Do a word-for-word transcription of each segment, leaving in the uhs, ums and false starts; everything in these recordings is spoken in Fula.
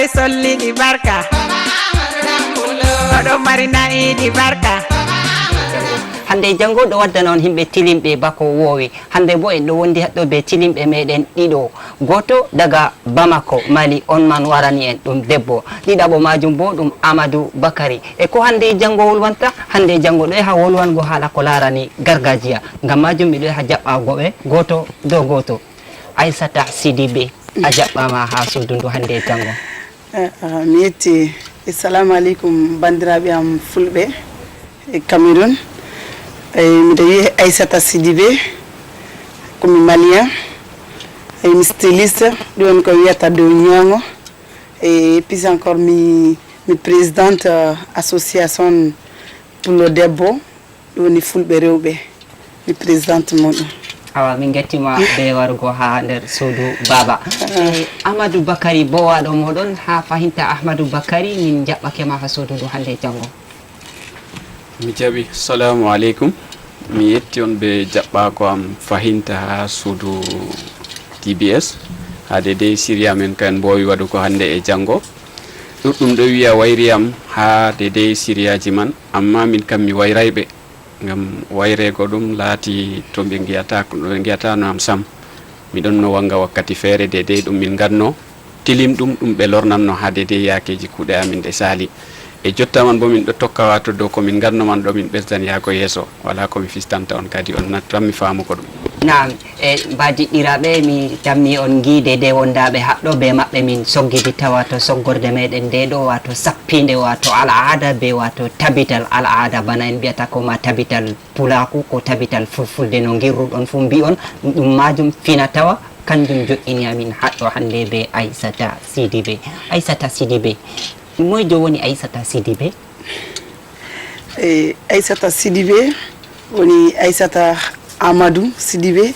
Solliɗi barka. Oɗon mari na'iɗi barka. Hannde e janngo ɗo waddana on yimɓe tilimɓe bako woowi. Hannde bo en ɗo wondi haɗɗo be tilimɓe meɗen ɗiɗo. Gooto daga Bamako, Mali, on man warani en ɗum debbo. Ɗiɗaɓo majum bo ɗum Amadou Bakari. E ko hannde e janngo wolwanta? Hannde e janngo ɗo e ha wolwango haala ko laarani gargajiya. Ngam majum miɗo e ha jaɓɓago ɓe gooto dow gooto. Aissata Sidibé, a jaɓɓaama haa suudu ndu hannde e janngo. Ah, ah, mi yetti. Assalamu aleykum, banndiraaɓe am fulɓe e Cameroun. Eh, miɗo wiyee Aissata Sidibé, ko mi Malien. Eh, mi styliste, ɗum woni ko wiyata dow ñoongo. Et puis encore, mi, mi présidente, euh, association Pullo Debbo. Ɗum woni fulɓe rewɓe, mi présidente muɗum. Awa, min ngettima be warugo ha nder suudu baaba. Eh, Amadou Bakari, bowaɗo moɗon ha fahinta Ahmadou Bakari, min jaɓɓake ma ha suudu ndu hannde e janngo. Mi jaɓi. Salamu aleykum. Mi yetti on be jaɓɓaako am fahinta ha suudu T B S. Ha dedei siriya men kan mbowi waɗugo hannde e janngo. Ɗuɗɗum ɗo wiya wayri am ha dedei siriyaji man, amma min kam mi wayray ɓe. Ngam wayreego ɗum laati to ɓe ngi'ata, ɓe ngi'atano am sam. Mi ɗonno wanga wakkati feere deydey ɗum min ngadno. Tilim ɗum, ɗum ɓe lornanno haa deydey yaakeeji kuuɗe amin ɗe saali. E jotta man bo min ɗo tokka waato dow ko min ngadno man ɗo min ɓesdan yaago yeeso. Walaa ko mi fistanta on kadi, on nattan mi faamugo ɗum. Naam. E mbaadiɗɗiraaɓe, mi tammi on ngiide de wondaaɓe haɗɗo be maɓɓe min soggidi tawa to soggorde meɗen nde ɗo, waato sappiinde, waato al'aada be waato tabital al'aada, bana en mbiyata ko ma tabital pulaaku, ko tabital fulfulde no ngirruɗon fuu mbi'on, ɗum maajum fina tawa, kanjum joɗɗini amin haɗɗo hannde be Aissata Sidibé. Aissata Sidibé, moyjo woni Aissata Sidibé? E Aissata Sidibé, woni Aissata Amadou Sidibé,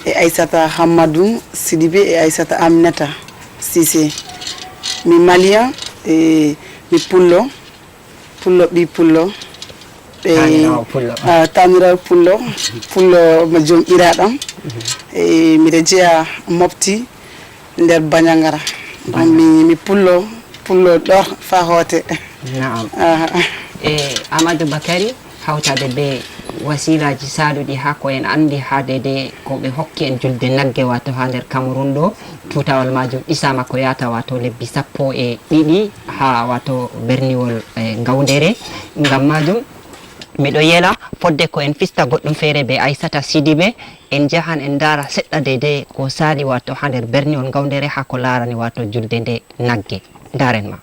e Aissata Hammadou Sidibé, e Aissata Aminata Cissé. Mi Malien, e mi Pullo, Pullo ɓii Pullo. E, Taaniraawo Pullo. Ah, taaniraawo Pullo, Pullo mo joom ɓiraaɗam. E miɗo jeya Mopti, nder Banjagara. Ɗum mi, mi Pullo, Pullo ɗo faa hoote. Na'am. Aha. E Amadou Bakari, hawtaade be wasiilaaji saaluɗi haa ko en anndi haa deydey ko ɓe hokki en julde nagge, waato haa nder Cameroun ɗo, tuutawal maajum ɗisaama ko yahata, waato lebbi sappo e ɗiɗi haa, waato, berniwol, e, Ngawndere. Ngam maajum, miɗo yela fodde ko en fista goɗɗum feere be Aissata Sidibé, en njahan en ndaara seɗɗa deydey ko saali, waato haa nder berniwol Ngawndere haa ko laarani, waato, julde nde nagge. Ndaaren ma.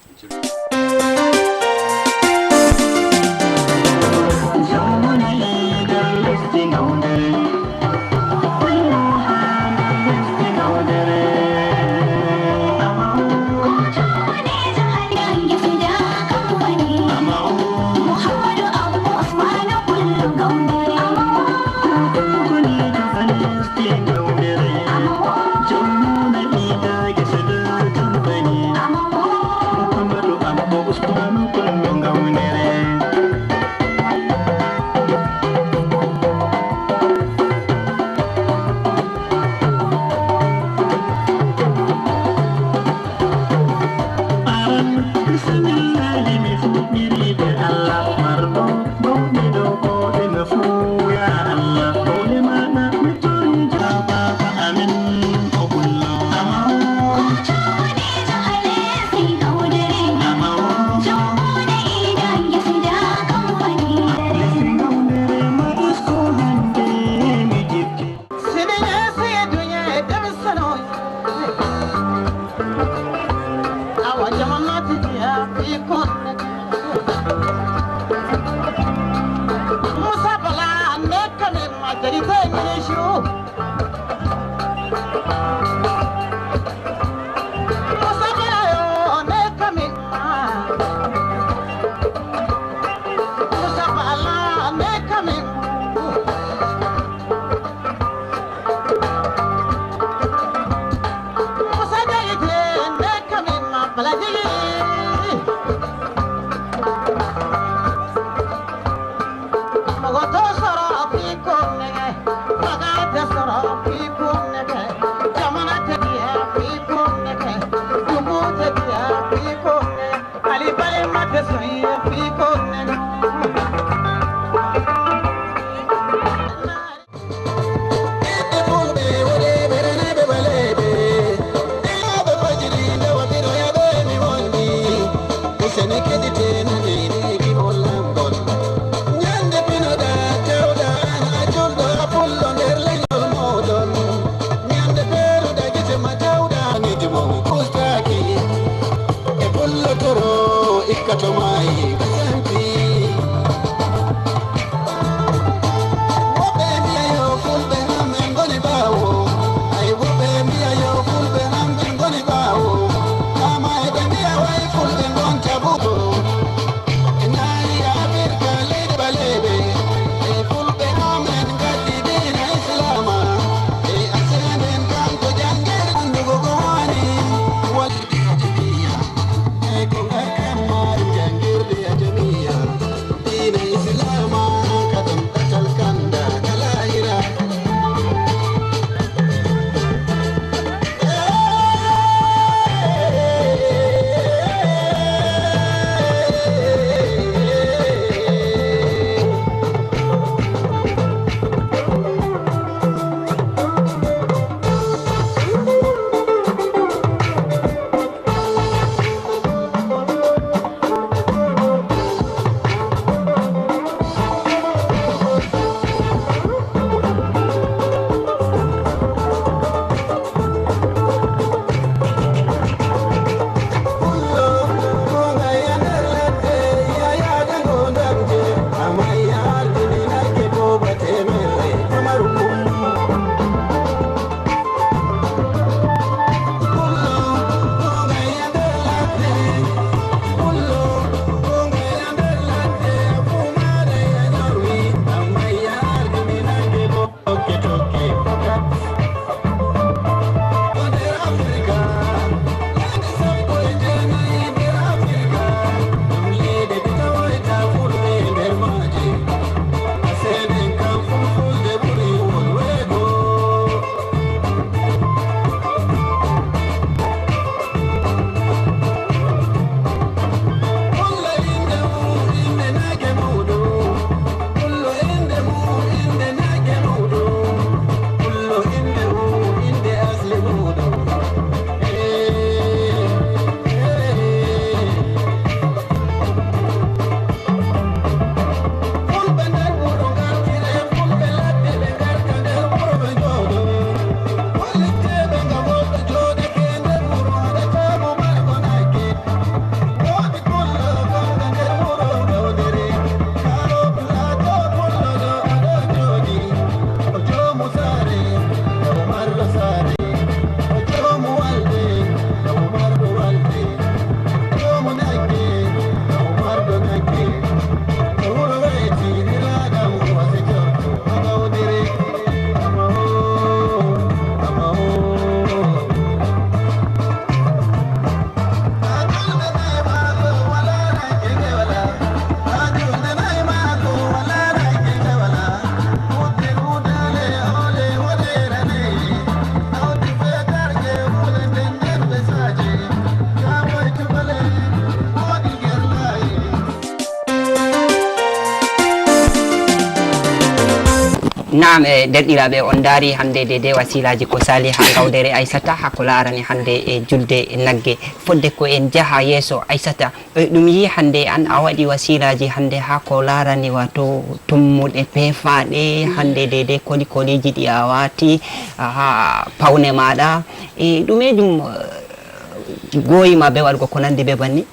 Naam, e derɗiraaɓe, on ndaari hannde de, de wasiilaaji ko saali haa ngawdere Aysata, haa ko laarani hannde e julde nagge. Fodde ko en njaha yeeso Aysata, e ɗum yi hannde an a waɗi wasiilaaji hannde haa ko laarani wato tummuɗe peefaaɗe, hannde de, de koli koliji ɗi a waati haa pawne maaɗa. E ɗumeejum, eh, gooyi ma be waɗugo ko nanndi be banni?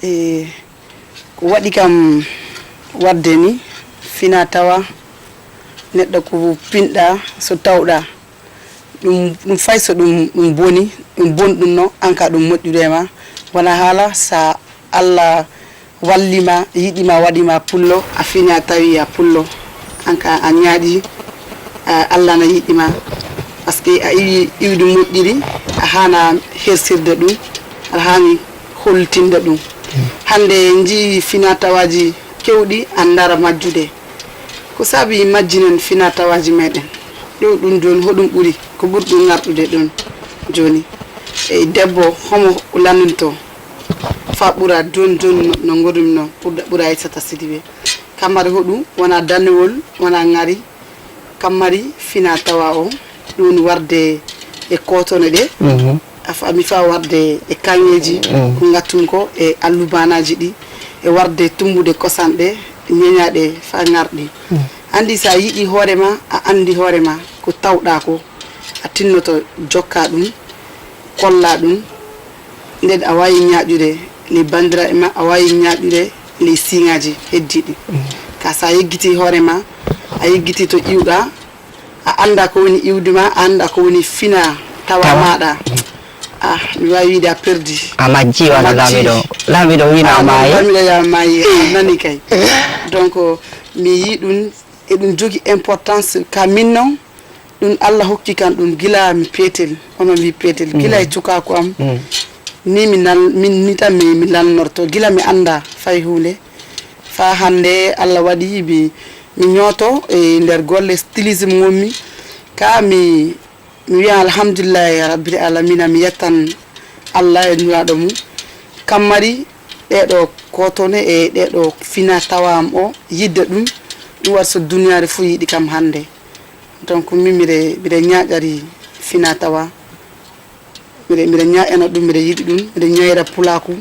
E ko waɗi kam waɗde ni, fina tawa neɗɗo ko pinɗa so tawɗa. Ɗum, ɗum fay so ɗum, ɗum boni, ɗum bonɗum no, an ka ɗum moƴƴude ma. Wona haala sa Allah walli ma, yiɗi ma, waɗi ma pullo, a fini a tawi a pullo. An ka a ñaaƴi, a, Allah na yiɗi ma. Parce que a iwi, iwdi moƴƴiri, a haana hersirde ɗum, aɗa haani hollitinde ɗum. Hannde en njii fina tawaaji kewɗi, a ndara majjude. Ko saabi majjinen fina tawaaji meɗen? Ɗo ɗum jooni, hoɗum ɓuri? Ko ɓuri ɗum ŋarɗude ɗum jooni? E debbo, homo lanndinto? Fa ɓura jooni jooni no, no ngonɗum no, ɓurda, ɓura Aysata Sidibe. Kammari hoɗum, wona danewol, wona ŋari. Kammari fina tawa o, ɗum warde e kootone ɗe. Mhm. A fa-, mi fa warde e kaŋŋeeji, mhm, ko ngattum ko e allubanaaji ɗi, e warde tumbude kosan ɗe, ñeñaaɗe fa ŋarɗi. Mhm. Anndi sa yiɗi hoore ma, a anndi hoore ma, ko tawɗa ko, a tinnoto jokka ɗum, kolla ɗum. Nden a waawi ñaaƴude ley banndiraaɓe ma, a waawi ñaaƴude ley siiŋaaji heddiiɗi. Mhm. Ka sa yeggiti hoore ma, a yeggiti to iwɗa, a annda ko woni iwdi ma, a annda ko woni fina tawa, tawa, maaɗa. Mhm. Ah, mi waawi wiide a perdi. A majji wano. A majji. Laamiɗo, laamiɗo wina. Ah, a maayi. Laamiɗo ya maayi, a nani kay. Donc, mi yii ɗum, eɗum jogi importance ka min non. Ɗum Allah hokki kam ɗum gila mi peetel, hono mi peetel, gila e, mm, cukaaku am. Mm. Ni mi nal-, min ni tan mi, mi lannorto, gila mi annda fay huunde. Faa hannde Allah waɗi mi, mi ñooto e nder golle stylisme ngonmi. Ka mi, mi wiya alhamdulillahi rabbil alamina, mi yettan Allah e Nulaaɗo mum. Kammari ɗeeɗo kootone e ɗeeɗo fina tawa am o, yidde ɗum, ɗum waɗi so duniyaaru fuu yiɗi kam hannde. Donc, min mbiɗa, mbiɗa ñaaƴari fina tawa. Mbiɗa, mbiɗa ñaaƴana ɗum, mbiɗa yiɗi ɗum, mbiɗa ñaayira pulaaku.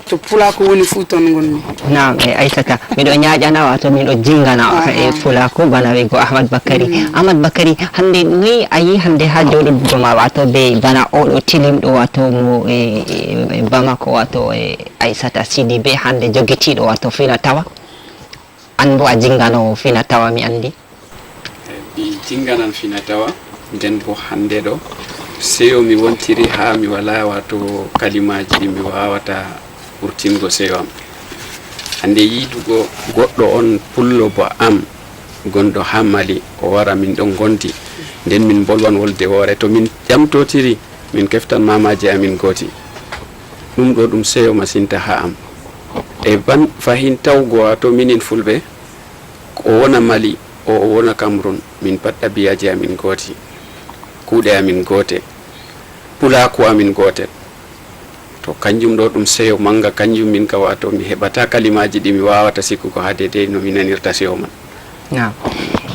To pulaaku woni fuu, toon ngonmi. Naam, e Aysata, miɗo ñaaƴana, wato miɗo jingana, aha, e pulaaku, bana wi'go Ahmad Bakari. Mm. Ahmad Bakari, hannde ni a yi hannde haa jooɗugo ma, wato be bana oɗo tilimɗo, wato mo e, e, e Bamako, wato e Aysata Sidibe hannde jogitiiɗo, wato fina tawa? An bo a jinganoowo fina tawa, mi anndi. Mi jinganan fina tawa, nden bo hannde ɗo, seyo mi wontiri haa mi walaa, wato, kalimaaji ɗi mi waawata wurtingo seyo am. Hannde yiidugo goɗɗo on pullo ba am, gonɗo haa Mali, o wara min ɗon ngondi, nden min mbolwan wolde woore. To min ƴamtotiri, min keftan maamaaji amin gooti. Ɗum ɗo ɗum seyo masinta haa am. E ban fahin tawgo, wato minin Fulɓe, o wona Mali, o, o wona Cameroun, min pat ɗabi'aji amin gooti, kuuɗe amin goote, pulaaku amin gootel. To kanjum ɗo ɗum seyo manga, kanjum min ka, wato mi heɓata kalimaaji ɗi mi waawata sikkugo haa deydey no mi nanirta seyo man. Naam.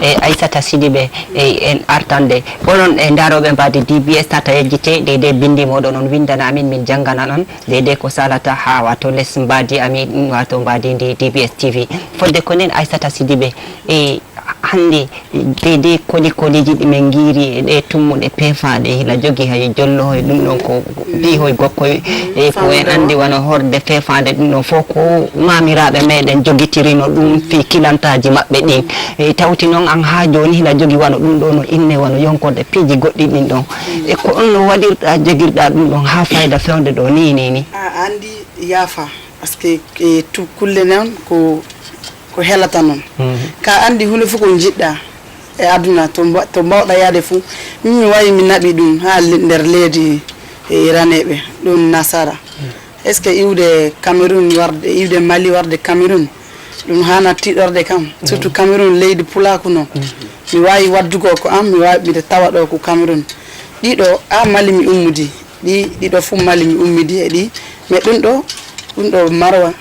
E Aysata Sidibe, e en artande. Onon e ndarooɓe mbaadi D B S, tata yejjite, deydey bindi mooɗon on windana amin, min jangana on deydey ko salata haa, wato, les mbaadi amin, wato mbaadi ndi D B S T V. Fodde ko nden, Aysata Sidibe, e hannde deydey koli koliji ɗi min ngiiri e ɗe tummuɗe peefaaɗe, hila jogi hay jollohoy, ɗum ɗon ko piihoy gokkoy, e ko en anndi wano horde feefaande, ɗum ɗon fof ko maamiraaɓe meɗen jogitirino ɗum fii kilantaaji maɓɓe ɗin. E tawti noon an haa jooni hila jogi wano ɗum ɗo no inne, wano yonkorde piiji goɗɗi ɗin ɗon. E ko on no waɗirɗa, jogirɗa ɗum ɗon haa fayda fewnde ɗo ni, ni, ni? A anndi yaafa, parce que, e, tu-, kulle noon ko, ko helata noon. Mhm. Ka anndi huunde fof ko njiɗɗa e aduna, to mba-, to mbawɗa yaade fof. Min mi wayi mi naɓi ɗum haa le-, nder leydi e iraneeɓe, ɗum nasara. Est-ce que iwde Cameroun warde, iwde Mali warde Cameroun, ɗum haana tiiɗorde kam? Surtout Cameroun, leydi pulaaku noon. Mi waawi waddugo ko am, mi waawi, mbiɗa tawa ɗo ko Cameroun. Ɗiɗo, a Mali mi ummidi. Ɗi, ɗiɗo fof Mali mi ummidi e ɗi. Mais ɗum ɗo, ɗum ɗo Marwa.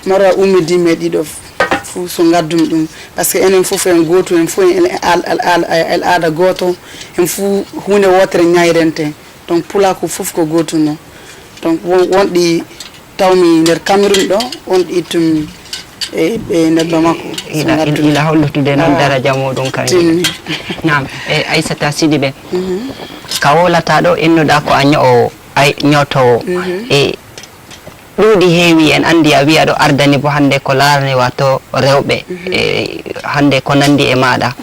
Marwa ummidi mi e ɗiɗo fof. So ngaddumi ɗum, parce que enen fof en gooto, en fof en al- al- al- al- aada gooto, en fof huunde wootere ñayrenten. Donc pulaaku fof ko gootum noon. Donc won wonɗi tawmi nder Cameroun ɗo, wonɗi ittumi e ɓe nder Bamako. So Ila, ila, ngaddumi. Ila hollutude noon Ah. Daraja muɗum kan. Timmi. Naam, e Aissata Sidibé, ka wowlata ɗo innuɗa ko a ñoowo, ay ñootoowo. E ɗuuɗi heewi en anndi a wiya ɗo ardani bo hannde ko laarani wato rewɓe. E hannde ko nanndi e maaɗa.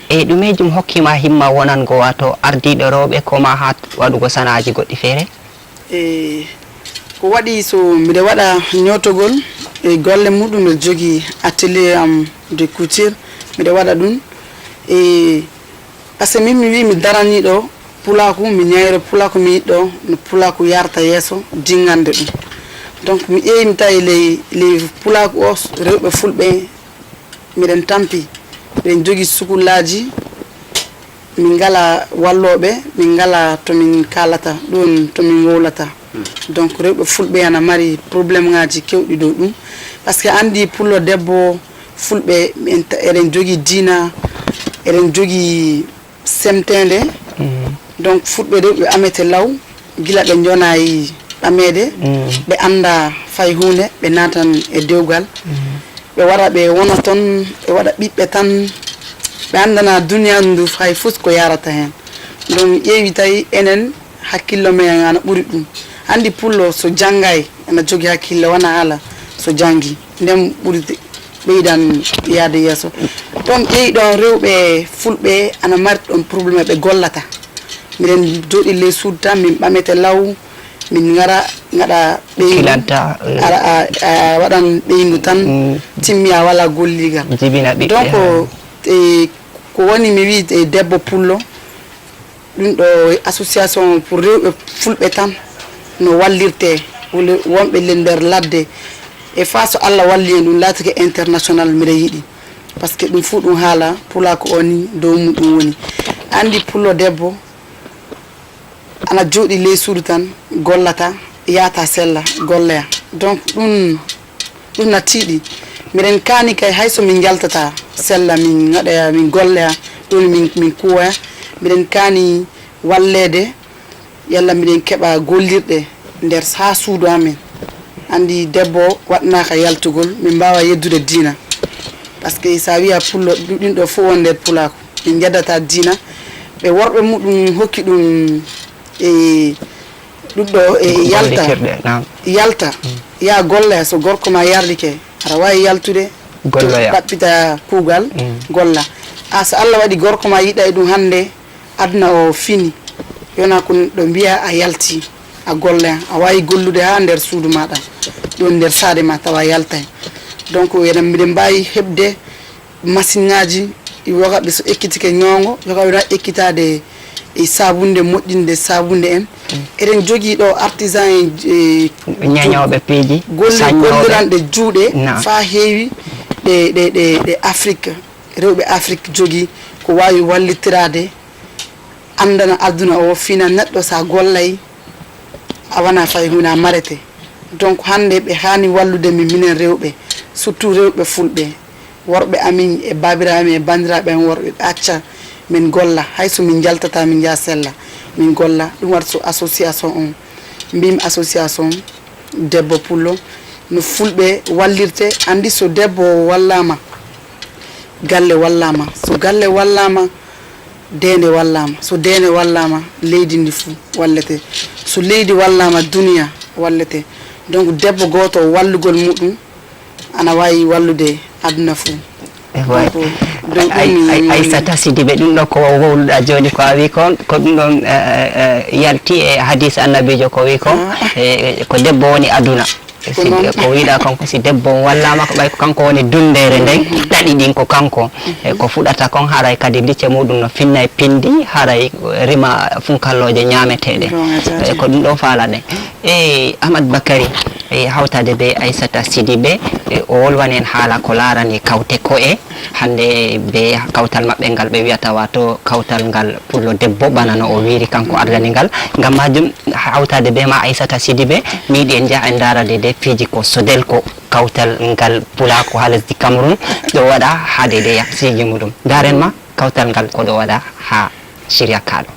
E ɗumeejum hokkima himma wonango wato ardiiɗo rewɓe ko ma haa waɗugo sana'aaji goɗɗi feere? E ko waɗi so mbiɗa waɗa ñootogol e golle muɗum, mbiɗa jogii atelier am de couture, mbiɗa waɗa ɗum. E parce que min mi wi mi darani ɗo pulaaku, mi ñayro pulaaku, mi yiɗɗo no pulaaku yarta yeeso, dingande ɗum. Donc mi ƴeewi mi tawi ley ley pulaaku o, rewɓe fulɓe miɗen tampi, miɗen jogii sukullaaji, min ngala wallooɓe, min ngala to min kaalata, ɗoon to min wowlata. Donc rewɓe fulɓe ana mari problème ngaaji kewɗi dow ɗum. Parce que anndi pullo debbo fulɓe, en ta- eɗen jogii diina, eɗen jogii semteende. Donc fulɓe rewɓe ɓamete law, gila ɓe njonayi ɓameede, ɓe annda fay huunde, ɓe naatan e dewgal. Ɓe wara ɓe wona toon, ɓe waɗa ɓiɓɓe tan, ɓe anndana duniyaaru ndu fay fof ko yarata heen. Donc mi ƴeewi tawi enen hakkillo men ana ɓuri ɗum. Anndi pullo so janngay ana jogii hakkillo, wona haala so janngi, nden ɓuri ɓeydan yaade yeeso. Ɗon ƴeewi ɗon rewɓe fulɓe ana mari ɗon problème, ɓe gollata. Miɗen jooɗi ley suudu tan, min ɓamete law, min ngara ngaɗa ɓeyngu. Kilanta, eh. Ara a, a waɗan ɓeyngu tan, timmi a wala golligal. Jibina ɓiɓɓe. Donc e ko woni mi wi e debbo pullo, ɗum ɗo association pour rewɓe fulɓe tan no wallirte, wole wonɓe le nder ladde. E faa so Allah walli en, ɗum laatike international, mbiɗa yiɗi. Parce que ɗum fof ɗum haala pulaaku o ni dow muɗum woni. Anndi pullo debbo ana jooɗi ley suudu tan, gollata, yahata sella, golloya. Donc ɗum ɗum na tiiɗi. Miɗen kaani kay, hay so min njaltata sella, min ngaɗoya, min golloya, ɗum min min kuwoya. Miɗen kaani walleede, yalla miɗen keɓa gollirɗe nder haa suudu amen. Anndi debbo waɗnaaka yaltugol, min mbaawa yeddude diina. Parce que so a wiya pullo, ɗum ɗo fof won nder pulaaku. Min njeddata diina. Ɓe worɓe muɗum hokki ɗum e ɗum ɗo e yalta. Gollitirɗe, naam. Yalta. Ya golle, so gorko ma yardike, aɗa waawi yaltude. Golloya. Ɗaɓɓita kuugal, golla. A so Allah waɗi gorko ma yiɗa e ɗum hannde, aduna o fini. Yona ko ɗo mbiya a yalti, a golla. A waawi gollude haa nder suudu maɗa, ɗon nder saade ma tawa yaltay. Donc enen miɗen mbaawi heɓde masiŋaaji, yoga ɓe so ekkitike ñoongo, yoga ɓe waɗa ekkitaade e saabunde, moƴƴinde saabunde en. Eɗen jogii ɗo artisan en, e, Ñañooɓe piiji, golle saññooɓe. Golliranɗe juuɗe Naam. faa heewi ɗe, ɗe, ɗe, ɗe Afrik, rewɓe Afrik jogii ko waawi wallitiraade, anndana aduna o, fina neɗɗo so a gollay, a wona fay huunde, a marete. Donc hannde ɓe haani wallude min, minen rewɓe, surtout rewɓe fulɓe, worɓe amin e baabiraaɓe amin e banndiraaɓe amin worɓe, ɓe acca min golla. Hay so min njaltata, min njaha sella, min golla. Ɗum waɗi so association on, mbimi association debbo pullo, no fulɓe wallirte. Anndi so debbo wallaama, galle wallaama. So galle wallaama, deende wallaama. So deende wallaama, leydi ndi fuu wallete. So leydi wallaama, duniya wallete. Donc debbo gooto o wallugol muɗum ana waawi wallude aduna fuu. Eh, ouais. Donc, donc, Ay- ɗum ay- mi- Aissata Sidibé, ɗum ɗo ko wowluɗa jooni ko a wi kon, ko ɗum ɗon eh, eh, eh, yalti e hadis annabiijo ko wi kon, Ah. eh, eh, ko debbo woni aduna. Si- noon. Ko wiɗa kon ko si debbo on wallaama ko ɓay ko kanko woni dundeere nden, ɗaɗi ɗin ko kanko. Eh, ko fuɗata kon haray kadi lice muɗum no finnay pindi, haray rima funkallooje ñaameteeɗe. Ɗon e tati. Eh, ko ɗum ɗo faalaɗen. Eh, Ahmad Bakary, E hawtaade bee Aissata Sidibé, e o wolwani en haala ko laarani kawte ko'e, hannde bee kawtal maɓɓe ngal ɓe wiyata, waato kawtal ngal pullo debbo, bana no o wiyri kanko ardani ngal. Ngam maajum, hawtaade bee ma Aissata Sidibé, mi yiɗi en njaha en ndaara deydey piiji ko Sodelco, kawtal ngal pulaako haa lesdi Cameroun, ɗo waɗa haa deydey yaksiiji muuɗum. Ndaaren ma kawtal ngal ko ɗo waɗa haa Siriya kaaɗo.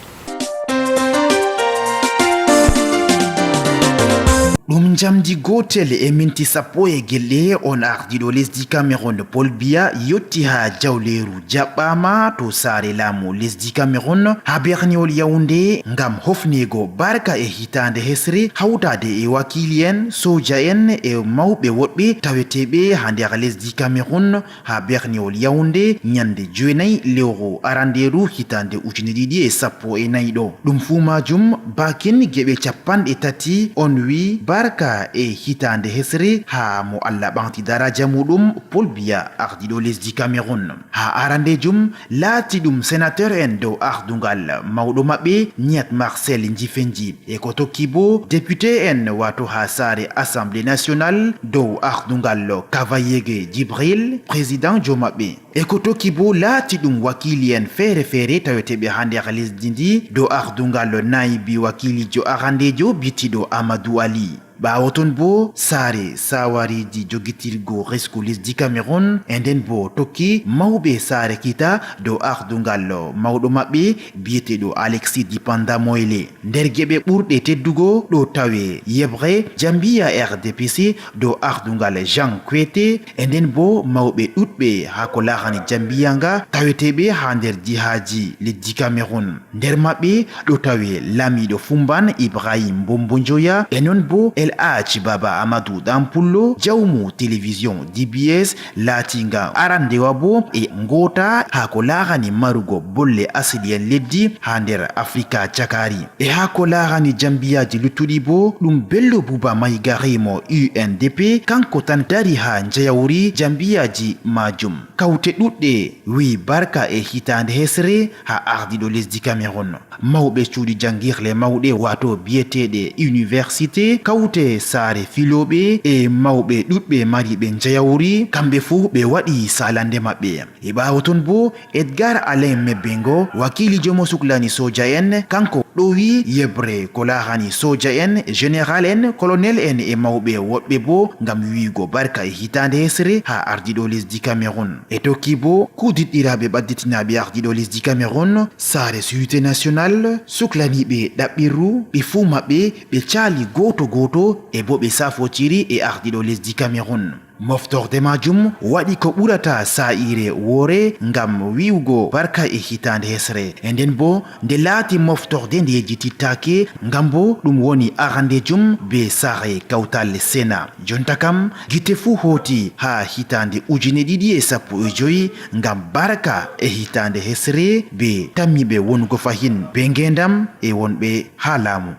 Ɗum njamdi gootel e minti sappo e gelɗe, on ardiiɗo lesdi Cameroun Paul Biya yotti haa jawleeru jaɓɓaama to saare laamu lesdi Cameroun haa berniwol Yaoundé ngam hofneego barka e hitaande hesre hawtaade e wakiili en, sooja en e mawɓe woɗɓe taweteeɓe haa nder lesdi Cameroun haa berniwol Yaoundé ñande jeenayi lewru arandeeru hitaande ujine ɗiɗi e sappo e nayi ɗo. Ɗum fuu maajum baakin geɓe capanɗe tati on wi barka e hitaande hesre haa mo Allah ɓaŋti daraja muuɗum Paul Biya ardiiɗo lesdi Cameroun. Haa arandeejum laati ɗum senateur en dow ardungal mawɗo maɓɓe Niat Marcel Ndjifendji. E ko tokki boo, depute en waato haa saare Assemblée nationale dow ardungal Kavayege Djibril, président jo maɓɓe. E ko tokki boo, laati ɗum wakiili en feere feere taweteeɓe haa nder lesdi ndi dow ardungal naayibi wakiiliijo arandeejo bi'etiiɗo Amadou Ali. Ɓaawo ton boo, saare saawariiji jogitirgo risku lesdi Cameroun, e nden boo tokki mawɓe saare kiita dow ardungal mawɗo maɓɓe bi'eteeɗo Alexis Dipanda Moyle. Nder geɓe ɓurɗe teddugo ɗo tawe yeɓre jambiya R D P C dow ardungal Jean Kuete, e nden boo mawɓe ɗuɗɓe haa ko laarani jambiya nga taweteeɓe haa nder jihaaji lesdi Cameroun. Nder maɓɓe ɗo tawe laamiiɗo Fumban Ibrahim Mbombo Njoya, e non boo El Hadj Baba Amadou Ɗan Pullo, jawmu television D B S, laatiiŋga arandewa boo e ngoota haa ko laarani marugo bolle asli en leddi haa nder Afrika cakaari. E haa ko laarani jambiyaaji luttuɗi boo, ɗum Bello Buba Maigari mo U N D P, kaŋko tan dari haa njayawri jambiyaaji maajum. Kawte ɗuɗɗe wi'i barka e hitaande hesre haa ardiiɗo lesdi Cameroun. Mawɓe cuuɗi janngirle mawɗe, waato bi'eteeɗe université, kawte saare filooɓe e mawɓe ɗuɗɓe mariiɓe njayawri, kamɓe fuu ɓe waɗi saalande maɓɓe. E ɓaawo ton boo, Edgar Alain Mebbengo, wakiiliijo mo suklani sooja en, kaŋko ɗowi yeɓre ko laarani sooja en, général en, colonel en e mawɓe woɗɓe boo ngam wi'ugo barka e hitaande hesre haa ardiiɗo lesdi Cameroun. E tokki boo, kuudiɗɗiraaɓe ɓadditinaaɓe ardiiɗo lesdi Cameroun, saare sécurité nationale, suklaniiɓe ɗaɓɓirru, ɓe fuu maɓɓe ɓe caali gooto gooto e boo ɓe safotiri e ardiiɗo lesdi Cameroun. Moftorde maajum waɗi ko ɓurata saa'iire woore ngam wi'ugo barka e hitaande hesre. E nden boo, nde laati moftorde nde yejjitittaake, ngam boo ɗum woni arandeejum bee saare kawtal Sena. Jonta kam, gite fuu hooti haa hitaande ujine ɗiɗi e sappo e jowi ngam barka e hitaande hesre bee tammiiɓe wonugo fahin bee ngeendam e wonɓe haa laamu.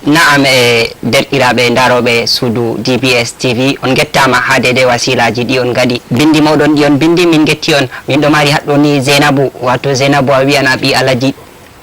Na'am, e derɗiraaɓe ndarooɓe suudu D B S T V, on ngettaama haa deydey wasiilaaji ɗi on ngaɗi. Binndi mooɗon ɗi on binndi, min ngetti on. Min ɗo mari haɗɗo ni Zeynabu, waato Zeynabu a wi'an a ɓii Alaji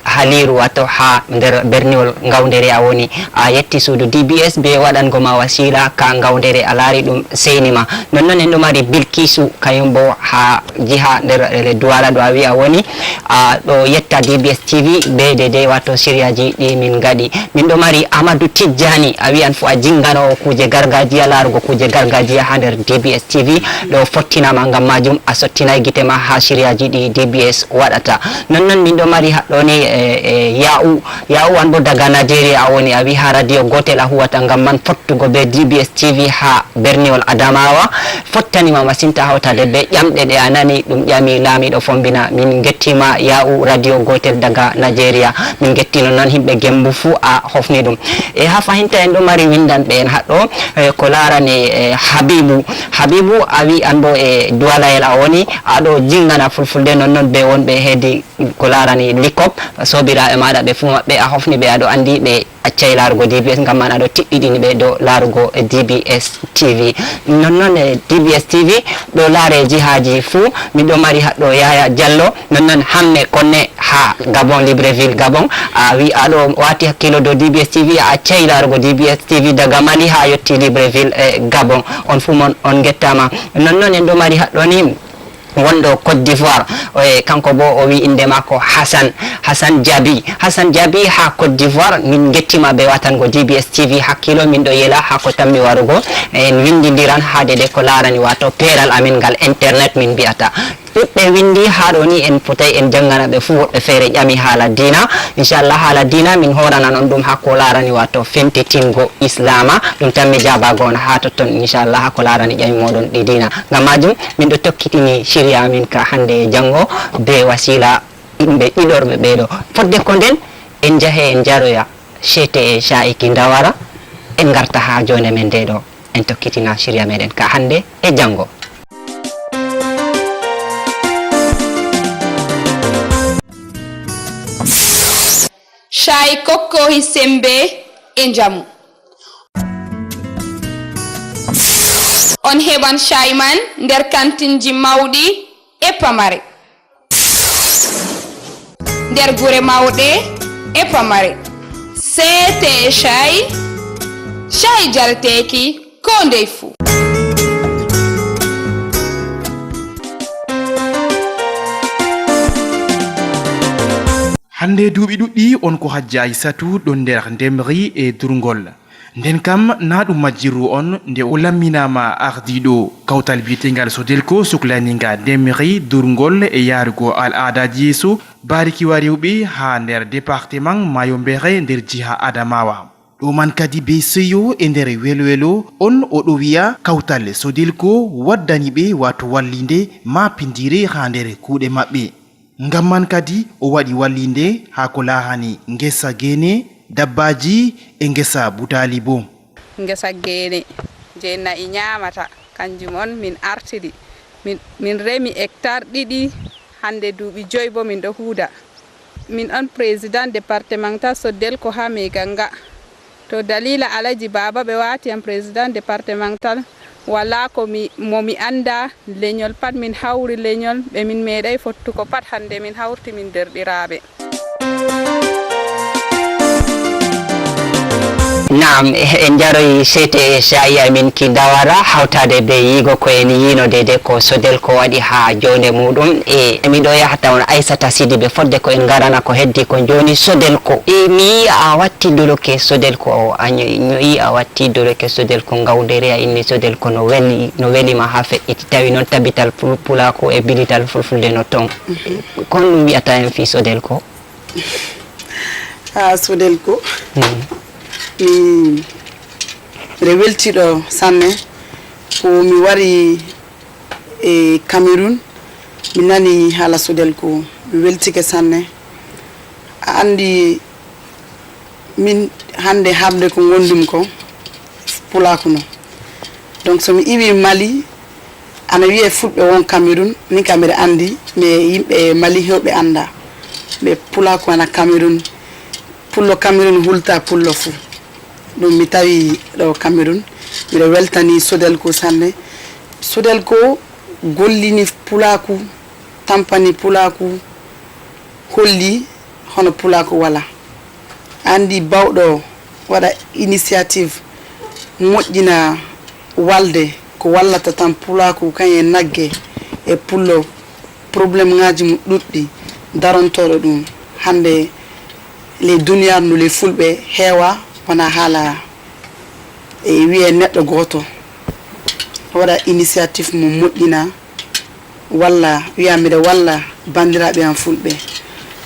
Haliiru, waato haa nder berniwol Ngawndere a woni. A yetti suudu D B S bee waɗango ma wasiila ka Ngawndere, a laari ɗum seyni ma. Nonnon en ɗo mari Bilkisu, kayum boo haa jiha nder, eh, Duwala ɗo a wi'a woni. A ɗo yetta D B S T V bee deydey waato siriyaaji ɗi min ngaɗi. Min ɗo mari Amadu Tijjani, a wi'an fuu a jinganoowo kuuje gargaajiya, laarugo kuuje gargaajiya haa nder D B S T V. Ɗo fottina ma, ngam maajum a sottinay gite ma haa siriyaaji ɗi D B S waɗata. Nonnon min ɗo mari haɗɗo ni, eh, eh, Ya'u, Ya'u an boo daga Najeriya a woni, a wi'i haa radio gootel a huwata, ngam man fottugo bee D B S T V haa berniwol Adamawa. Fottani ma masin, ta hawtaade bee ƴamɗe ɗe a nani ɗum ƴami laamiiɗo Fombina. Min ngetti ma Ya'u, radio gootel daga Najeriya. Min ngettino noon yimɓe Gembu fuu a hofni ɗum. E haa fahinta en ɗo mari winndanɓe en haɗɗo, eh, ko laarani, eh, Habibu. Habibu, a wi'i an boo e Duwalayel a woni, a ɗo jingana Fulfulde, nonnon bee wonɓe heedi ko laarani Likop, soobiraaɓe maaɗa ɓe fuu maɓɓe a hofni ɓe, a ɗo anndi ɓe accay laarugo D B S, ngam man a ɗo tiɗɗiɗini ɓe dow laarugo D B S T V. Nonnon e D B S T V ɗo laare jihaaji fuu. Min ɗo mari haɗɗo Yahaya Jallo, nonnon Hamme Konne, Ah, Gabon, Libreville, Gabon. A wi aɗo wati hakkilo dow D B S T V, a accay larugo D B S T V daga Mali ha yotti Libreville, eh, Gabon. On fu mon, on gettama. Non non en ɗo mari haɗɗo ni wonɗo Côte d'Ivoire. O, e kanko bo o wi inde mako Hassan, Hassan Diaby. Hassan Diaby ha Côte d'Ivoire, min gettima be watango D B S T V hakkilo, min ɗo yela ha ko tammi warugo. En windidiran ha dede ko larani wato peral amin ngal internet min mbi'ata. Ɗuɗɓe windi ha ɗo ni en potay en jangana ɓe fu, woɗɓe feere ƴami hala diina. Inchallah hala diina min horanan on ɗum ha ko larani wato fentitingo Islama. Ɗum tammi jabago on ha totton inchallah ha ko larani ƴami moɗon ɗi diina. Ngam majum min ɗo tokkitini shirya amin ka hande e jango be wasila yimɓe ɗiɗorɓe ɓeɗo. Fodde ko nden en jahe en jaroya shete e sha'i ki ndawara en garta ha jonde men nde ɗo. En tokkitina shirya meɗen ka hande e jango. Shayi kokkohi sembe e njamu. On heɓan shayi man nder kantinji mawɗi e pamare. Nder gure mawɗe e pamare. Seete e shayi, shayi jareteeki ko ndey fuu. Hannde duuɓi ɗuɗɗi on ko Hajja Aysatu ɗon nder ndemri e durngol. Nden kam na ɗum majjirru on nde o lamminaama ardiiɗo kawtal biyeteengal Sodelko suklaniinga ndemri, durngol e yaarugo al aadaaji yeeso, baarikiwa rewɓe haa nder departement Maayo Mbeere nder jiha Adamawa. Ɗo man kadi bee seyo e nder welo-welo on o ɗo wi'a kawtal Sodelko waddani ɓe waato walliinde maa pindiire haa nder kuuɗe maɓɓe. Ngam man kadi o waɗi walliinde haa ko laarani ngesa geene, dabbaaji e ngesa butaali boo. Ngesa geene jey na'i nyaamata, kanjum on min artiri. Min, min remi hectare ɗiɗi, hannde duuɓi joy boo min ɗo huuda. Min on président départemental Sodelco haa Meganga. To daliila Alaji Baaba ɓe waati am président départemental, walaa ko mi, mo mi anndaa. Lenyol pat min hawri lenyol ɓe min meeɗay fottugo pat hannde min hawrti min derɗiraaɓe. Naam, en njaroyi seete e shayi amin ki ndawara hawtaade bee yiigo ko en yiino deydey ko Sodelco waɗi haa joonde muuɗum. E miɗo yaha tawon Aysata Sidibe fodde ko en ngarana ko heddii ko jooni Sodelco. E mi yi'i a watti doloke Sodelco o, a nyo'i a watti doloke Sodelco ngawdere a inni Sodelco no weli no weli ma haa feƴƴiti tawi noon tabital pulaaku e bilital fulfulde no toon. Ko honɗum mbi'ataa en fii Sodelco? Haa Sodelco mi miɗo weltiiɗo sanne ko mi wari e Cameroun mi nani haala Sodelco mi weltike sanne. A anndi min hannde haaɓde ko ngonndumi ko pulaaku non. Donc so mi iwii Mali ana wiyee fulɓe won Cameroun, min kam mbiɗa anndi mais yimɓe Mali heewɓe anndaa ɓe pulaaku ana Cameroun. Pullo Cameroun hultaa pullo fuu. Ɗum mi tawii ɗo Cameroun. Miɗo weltanii Sodelco sanne. Sodelco gollini pulaaku, tampani pulaaku, holli hono pulaaku walaa. A anndi baawɗo waɗa initiative moƴƴina walde ko wallata tan pulaaku kañum e nagge e pullo problème ŋaaji mum ɗuɗɗi darantooɗo ɗum hannde ley duniyaaru ndu ley fulɓe heewaa wonaa haala e wiyee neɗɗo gooto waɗa initiative mum moƴƴina walla wiya mbiɗa walla banndiraaɓe am fulɓe.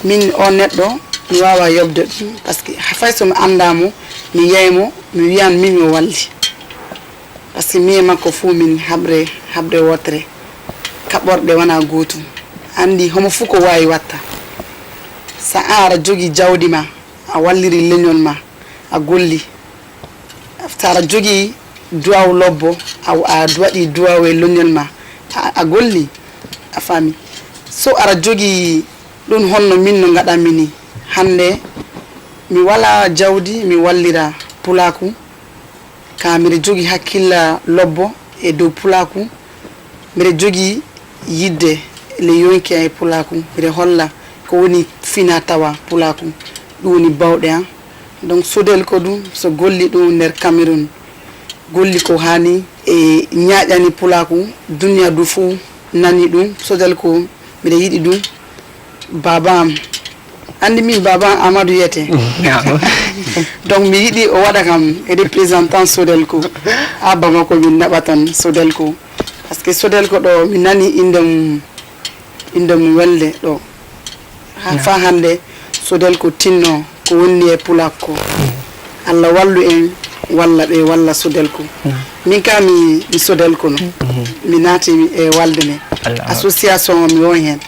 Min oo neɗɗo mi waawaa yoɓde ɗum par ce que fay so mi anndaa mo mi yiyay mo mi wiyan min mi walli. Par ce que mi e makko fuu min haɓre haɓre wootere kaɓorɗe wonaa gootum. A anndi homo fuu ko waawi watta. So a aɗa jogii jawdi maa a walliri leñol maa a golli. So aɗa jogii duwaaw lobbo a waɗii duwaaw e leñol maa a golli a faami. So aɗa jogii ɗum honno min no ngaɗanmi nii hannde mi walaa jawdi mi wallira pulaaku kaa mbiɗa jogii hakkilla lobbo e dow pulaaku. Mbiɗa jogii yiɗde le yonki e pulaaku mbiɗa holla Ko woni fina tawa pulaaku, ɗum woni bawɗe an. Donc, Sodelko ɗum, so golli ɗum nder Cameroun, golli ko haani e ñaaƴani pulaaku, duniya du fuu nani ɗum. Sodelko, miɗa yiɗi ɗum. Baaba am, anndi min baaba am Amadou wiyete. Donc, mi yiɗi o waɗa kam e représentant Sodelko. Haa Bamako min naɓa tan Sodelko. Parce que Sodelko ɗo, mi nani innde mum, innde mum welde ɗo. Ha, fa hannde Sodelko tinno ko wonni e pulaaku ko. Allah wallu en, walla ɓe, walla Sodelko. Min ka mi, mi Sodelko no. Mi naati e walde ne. Association o mi won heen.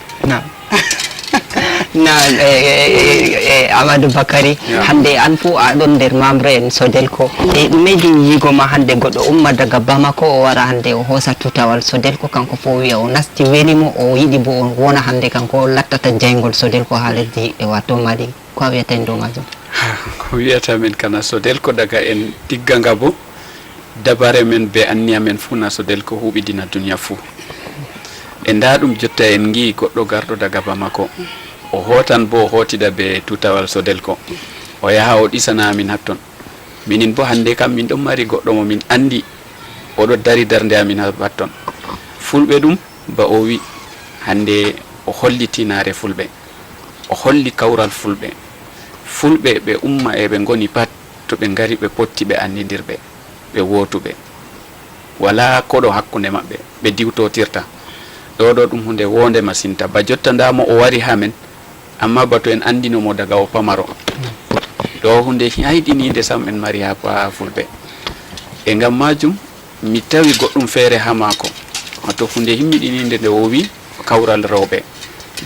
Na, e, e, e, e, Amadou Bakary, hannde an fof a ɗon nder membre en Sodelko. E ɗumeji yigo ma hannde goɗɗo umma daga Bamako o wara hannde o hoosa tutawal Sodelko, kanko fof wiya o nasti weli mo, o yiɗi bo o wona hannde kanko o lattata jeyngol Sodelko haa lesdi yiɗde wato Mali. Ko a wiyata en dow majum? Ko wiyata min kana Sodelko daga en tigga nga bo, dabare men be anniya men fuu na Sodelko huɓidina duniya fuu. E nda ɗum jotta en ngi goɗɗo garɗo daga Bamako. O hootan bo o hootida be tutawal Sodelko. O yaha o ɗisana amin hatton. Minin bo hannde kam min ɗon mari goɗɗo mo min anndi. O ɗo dari darnde amin hatton. Fulɓe ɗum ba o wi hannde o holli tinaare Fulɓe. O holli kawral Fulɓe. Fulɓe ɓe umma e ɓe ngoni pat to ɓe ngari ɓe potti ɓe anndidirɓe. Ɓe wootuɓe. Walaa koɗo hakkunde maɓɓe. Ɓe diwtotirta. Ɗo ɗo ɗum huunde woonde masinta. Ba jotta nda mo o wari haa men. Amma batu en anndino mo daga o pamaro. Ɗo huunde hayɗiniinde sam en mari haa pa Fulɓe. E ngam majum, mi tawi goɗɗum feere haa maako. Wato huunde himmiɗiniinde nde o wi kawral rewɓe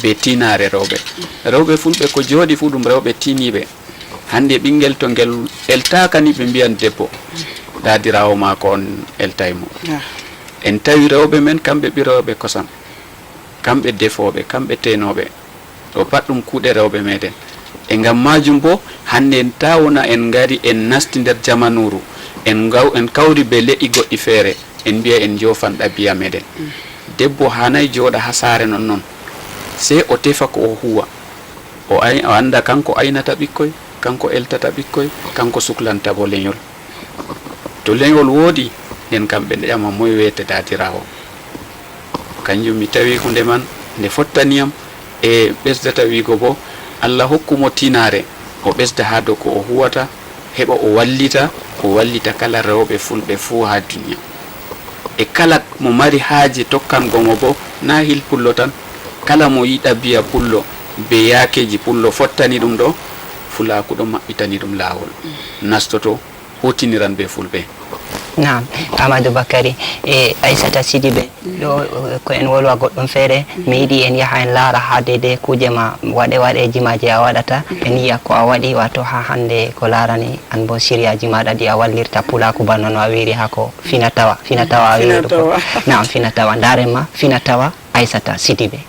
be tinaare rewɓe. Rewɓe Fulɓe ko jooɗi fuu ɗum rewɓe tiniiɓe. Hannde ɓinngel to ngel eltaaka ni ɓe mbiyan debbo. Daadiraawo maako on eltay mo. En tawi rewɓe men kamɓe ɓirooɓe kosam. Kamɓe defooɓe, kamɓe teenooɓe. Ɗo pat ɗum kuuɗe rewɓe meɗen. E ngam majum bo, hannde en ta wona en ngari en nasti nder jamanuuru, en ngaw-, en kawri be le'i goɗɗi feere, en mbiya en njofan ɗabiya meɗen. Debbo haanay jooɗa haa saare non non. Sey o tefa ko o huwa. O ay-, o annda kanko aynata ɓikkoy, kanko eltata ɓikkoy, kanko suklanta bo lenyol. To lenyol woodi, nden kam ɓe ƴama moy wiyete daadiraawo. Kanjum mi tawi huunde man nde fottani yam, e ɓesdata wiigo bo, Allah hokku mo tinaare, o ɓesda haa dow ko o huwata, heɓa o wallita, o wallita kala rewɓe Fulɓe fuu haa duniya. E kala mo mari haaje tokkango mo bo, naa hil Pullo tan, kala mo yiɗa biya Pullo, be yaakeeji Pullo fottani ɗum ɗo, Fulaaku ɗo maɓɓitani ɗum laawol. Nastoto, huutiniran be Fulɓe. Naam, Amadou Bakary e Aissata Sidibé, ɗo, eh, ko en wolwa goɗɗum feere, mi yiɗi en yaha en laara haa deydey kuuje ma waɗe waɗe jimaaji a waɗata, en yiya ko a waɗi, wato haa hannde ko laarani an bo siriyaaji maaɗa ɗi a wallirta Pulaaku bana no a wiiri haa ko fina tawa, fina tawa a wiiri ɗum ko. Fina tawa. Naam, fina tawa. Ndaaren ma, fina tawa. Aissata Sidibé.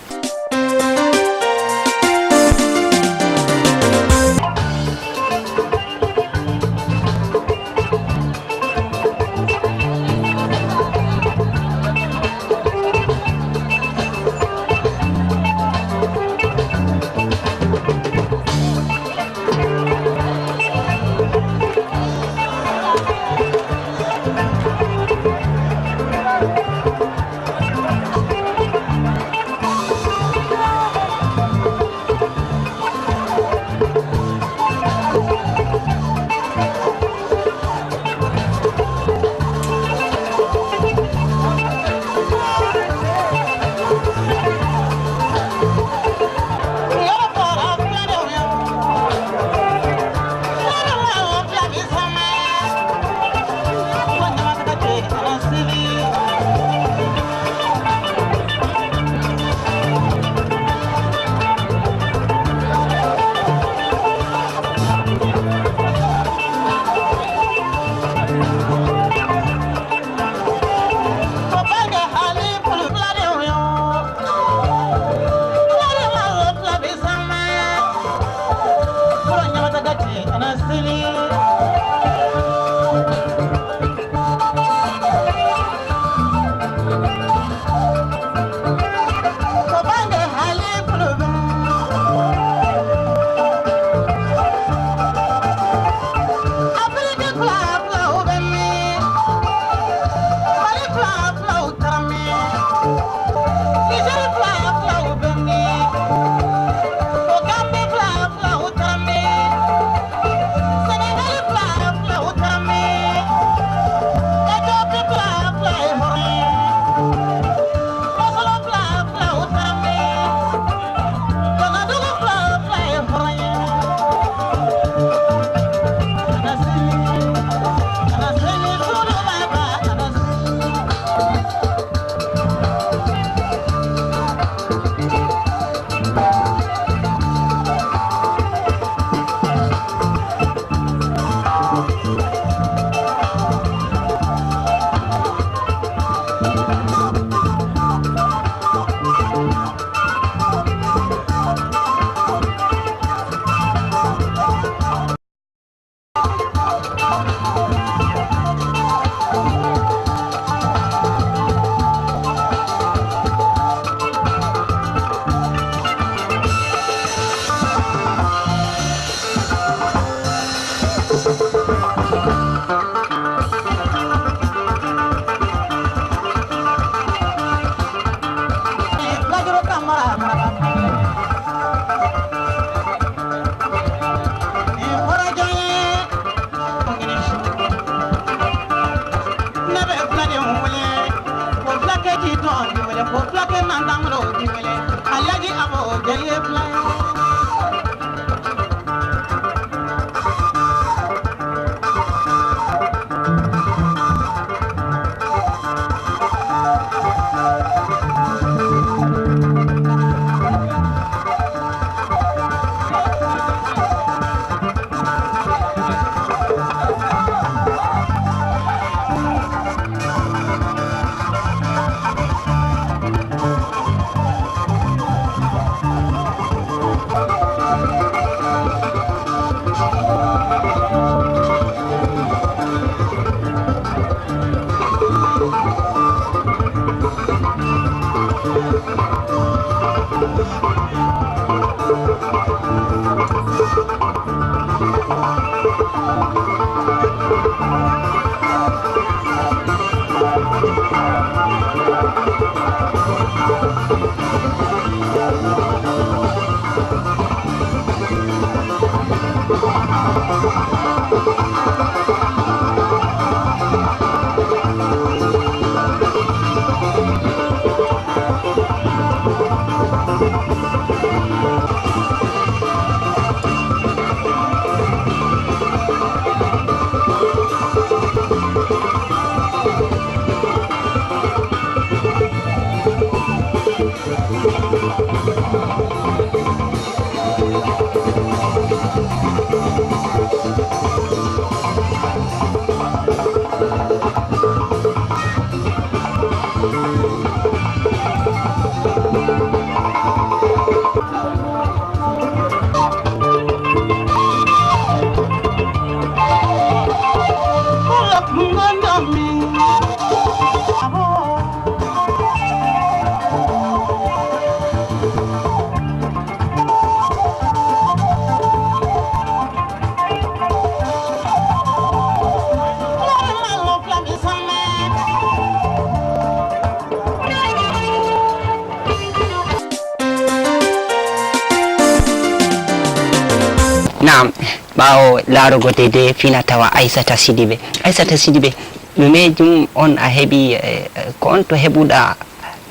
Naam, ɓaawo laarugo deydey fina tawa Aissata Sidibé. Aissata Sidibé, ɗumeejum on a heɓi, eh, ko on to heɓuɗa,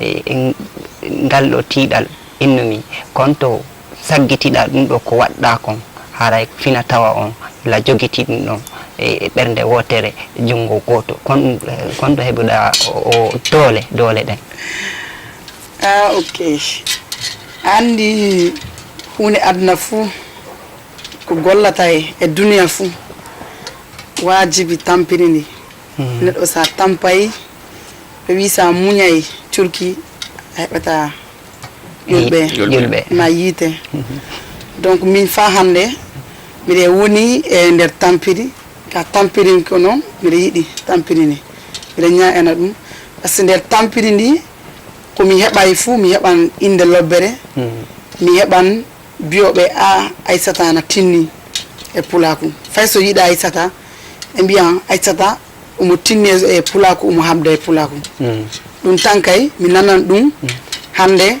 eh, ngal ɗo tiiɗal innumi, ko on to saggitiɗa ɗum ɗo ko waɗɗa kon, haray fina tawa on la jogiti ɗum ɗon, eh, e ɓernde wootere, junngo gooto. Kon, eh, kon to heɓuɗa o, o doole, doole ɗen. Ah, ok. Anndi huunde aduna fuu, ko gollata e, e duniya fuu, waajibi tampini ndi. Mhm. Neɗɗo sa tampay, ɓe wi sa muñay curki, a heɓata ƴulɓe, ƴulɓe. Ma yiite. Mhm. Donc, min fa hannde, miɗe woni e nder tampiri, ka tampirin ko noon, miɗe yiɗi tampiri ndi. Miɗe ñaagana ɗum. Par ce que nder tampiri ndi, ko mi heɓay fuu, mi heɓan innde lobbere, mhm, mi heɓan biyooɓe, a, Aissata na tinni e pulaaku. Fay so yiɗa Aissata, ɓe mbiyan Aissata omo tinni e pulaaku, omo haɓda e pulaaku. Mm. Ɗum tan kay, mi nanan ɗum, mm, hannde,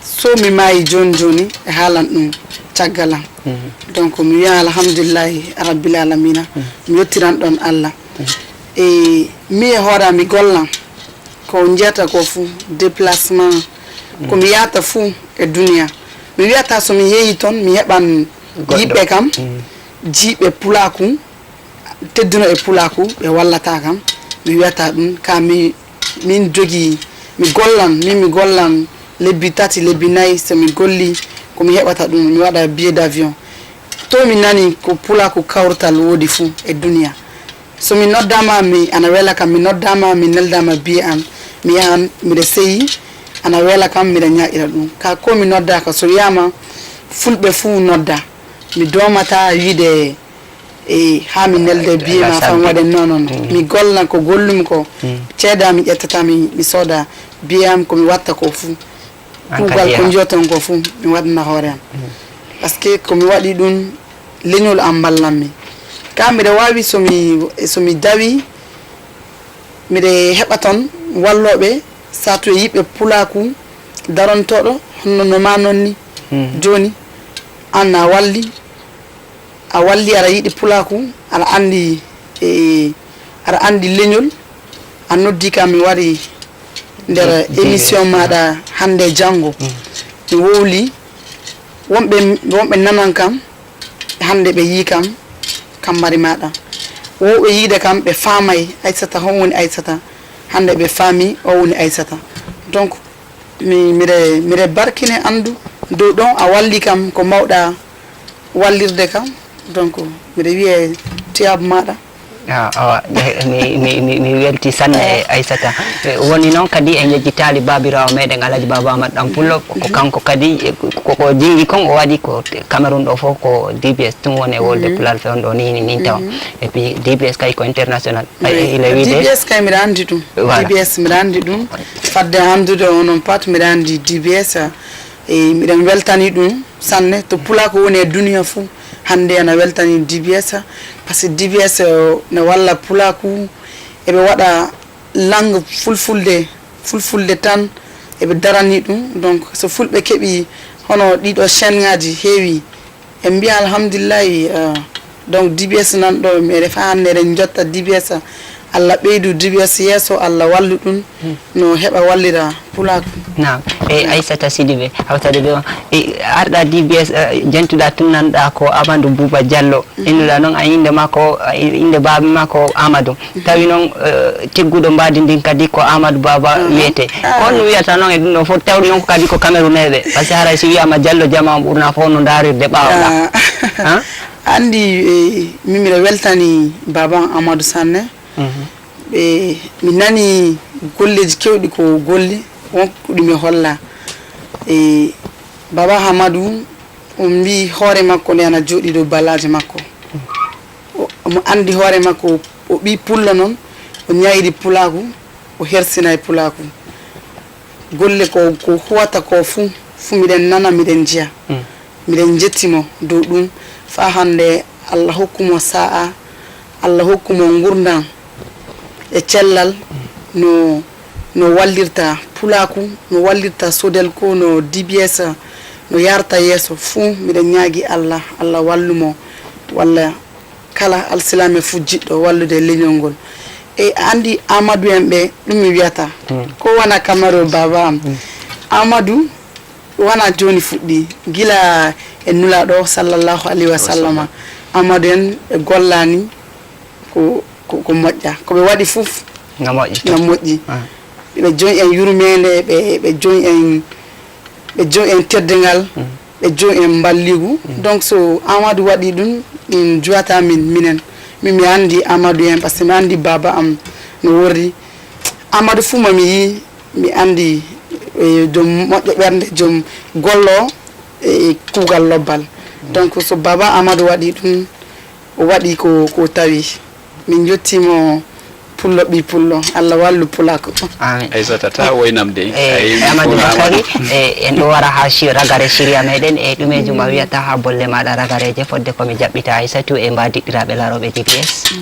so mi maayi jooni jooni, ɓe haalan ɗum caggal am. Mm. Donc, mi wiyan alhamdulillahi rabbil alamina, mm, mi yettiran ɗon Allah. Mm. E mi e hoore am, mi gollan. Ko njiyata ko fuu, déplacement, ko mi yahata fuu e duniya. Mi wiyata so mi yehi toon, mi heɓan goɗɗo, yiɓɓe kam, mm, jiiɓe pulaaku, tedduno e pulaaku, ɓe wallata kam. Mi wiyata ɗum, ka mi, min jogii, mi gollan, min mi gollan lebbi tati, lebbi nayi, so mi golli, ko mi heɓata ɗum, mi waɗa billet d'avion. To mi nani ko pulaaku kawrital woodi fuu e duniya. So mi noddaama, mi, ana wela kam, mi noddaama, mi neldaama billet am, mi yahan, miɗa seyi, ana wela kam, miɗa ñaaƴira ɗum. Ka ko mi noddaaka, so wiyaama fulɓe fuu nodda, mi doomata wiide, e, haa mi nelde billet ma, faa mi waɗe, non, non, non. Mm. Mi gollan ko gollumi ko. Mm. Ceede am mi ƴettata, mi, mi sooda billet am, ko mi watta ko fuu. Kuugal ko njiyoton ko fuu, mi waɗana hoore am. Mm. Par ce que ko mi waɗi ɗum, leñol am mballan mi. Ka mbiɗa waawi, so mi, so mi dawi, miɗa heɓa toon wallooɓe, saatu e yiɓɓe pulaaku darontooɗo, hono no ma noon ni. Mm. Jooni, aan a walli, a walli, aɗa yiɗi pulaaku, aɗa anndi, e, aɗa anndi leñol, a noddi kam, mi wari nder, mm, émission maaɗa hannde e janngo. Mm. Mi wowli, wonɓe, wonɓe nanan kam, hannde ɓe yii kam, kam mari maaɗa. Wowɓe yiide kam, ɓe faamay Aissata, hon woni Aissata, hannde ɓe faami, o woni Aissata. Donc, Mi, miɗe, miɗe barkine anndu dow ɗon a walli kam ko mawɗa wallirde kam. Donc, miɗe wiye tiyaabu maaɗa. Ah, awa, mi, mi, mi, mi welti sanne, eh, Aissata. Eh, woni noon kadi en yejjitaali baabiraawo meɗen Alhaji Baba Amadou Ɗan Pullo, ko kanko kadi, eh, ko, ko jinngi kon o waɗi ko Cameroun ɗo fof ko D B S tun woni e wolde Pulaar fewndo ɗo ni, ni, nin tawa. Mhm. Et puis D B S kay ko international. Ay, oui. Ila wiide D B S kay mbiɗa anndi ɗum. Voilà. D B S mbiɗa anndi ɗum. Fadde anndude onon pat mbiɗa anndi D B S, ah, E miɗen weltani ɗum sanne, to pulaaku woni e duniya fuu, hannde ana weltani D B S, parce que D B S, eh, ne walla pulaaku, eɓe waɗa langue fulfulde, fulfulde tan, eɓe darani ɗum. Donc, so fulɓe keɓi hono ɗiɗo chaîne ŋaaji heewi, en mbiya alhamdulillahi, eh, donc D B S nan ɗo, mi refa hannde eɗen njotta D B S, Allah ɓeydu D B S yeeso, Allah wallu ɗum, no heɓa wallira pulaaku. Naam. E Aissata Sidibé, hawtade ɓe on. E arɗa D B S, eh, jentuɗa tun nanɗa ko Amadou Bouba Diallo. Innuɗa noon a innde makko, eh, innde baaba makko Amadou. Tawi noon, eh, tigguɗo mbaadi ndin kadi ko Amadou Baba wiyete. Ah. On wiyata noon e ɗum ɗo fof, tawde noon ko kadi ko Camerounais ɓe. Parce que haray si wiyama Diallo jama on ɓurna fof no ndaarirde ɓaawo ɗa. Ah. Han? Anndi, eh, min miɗo weltani baaba am Amadou Sanne. Mhm. Ɓe, mi nani golleeji keewɗi ko golli, won ko ɗum mi holla. E, Baba Amadou, on mbii hoore makko nde ana jooɗii dow ballaaje makko. O, omo anndi hoore makko, o, o ɓii pullo noon, o ñaayri pulaaku, o hersinay pulaaku. Golle ko, ko huwata ko fuu, fuu miɗen nana, miɗen njiya. Mm. Miɗen njetti mo dow ɗum. Faa hannde, Allah hokku mo sa'a, Allah hokku mo ngurndan e cellal, no, no wallirta pulaaku, no wallirta Sodelco, no D B S, no yarta yeeso fuu. Miɗen ñaagi Allah, Allah wallu mo, walla kala alsilaame fuu jiɗɗo wallude leñol ngol. E a anndi Amadou en ɓe, ɗum mi wiyata. Mm. Ko wona Cameroun, baaba am. Mm. Amadou wona jooni fuɗɗi, gila e Nulaaɗo sallallahu alayhi wa sallama. Amadou en ɓe gollani ko, ko, ko moƴƴa. Ko ɓe waɗi fof na moƴƴi. Na moƴƴi. Ah. Ɓe joñi en yurmeende, ɓe, ɓe joñi en, ɓe joñi en teddungal, mm, ɓe joñi en mballigu. Mm. Donc, so Amadou waɗi ɗum, min juwata min, minen. Min mi anndi Amadou en, parce que mi anndi baaba am no worri. Amadou fuu mo mi yii, mi anndi, eh, joom moƴƴo ɓernde, joom gollo e kuugal lobbal. Mm. Donc, so baaba Amadou waɗi ɗum, o waɗi ko, ko tawi. Min njettii mo pullo ɓii pullo. Allah wallu pulaaku. Amin. Aissata, ta woynam de. Eh, ayi, Amadou Bakari, eh, en ɗo wara haa ci-, ragare siriya meɗen, e ɗumeejo ma wiyata haa bolle maɗa ragareeje, fodde ko mi jaɓɓita Aissatou e mbaadiɗɗiraaɓe laarooɓe D B S. Mm.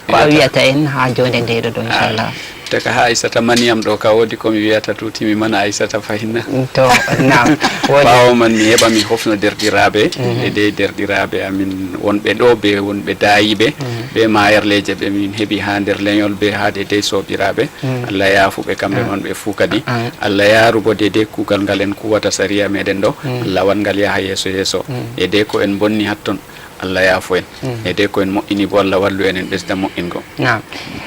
Ko a wiyata en haa joonde nde ɗo, ɗo, inchallah. Taka haa Aissata maniyam ɗo, ka woodi ko mi wiyata tuuti, mi mana Aissata fahinna. To, naam. Woodi. Ɓaawo man mi heɓa mi hofno derɗiraaɓe, mhm, e dey derɗiraaɓe amin wonɓe ɗo, be wonɓe daayiiɓe, mhm, be maayerleeje ɓe min heɓi haa nder leñol, be haa de dey soobiraaɓe. Mhm. Allah yaafu ɓe kamɓe, ah, man ɓe fuu kadi. Ah. Allah yaaru bo de dey kuugal ngal en kuwata sariya meɗen ɗo. Mhm. Allah wan ngal yaha yeeso yeeso. Mhm. E dey ko en bonni hatton. Allah yaafo en. Mm. E dey ko en moƴƴini bo, Allah wallu en, en ɓesda moƴƴingo. Naam.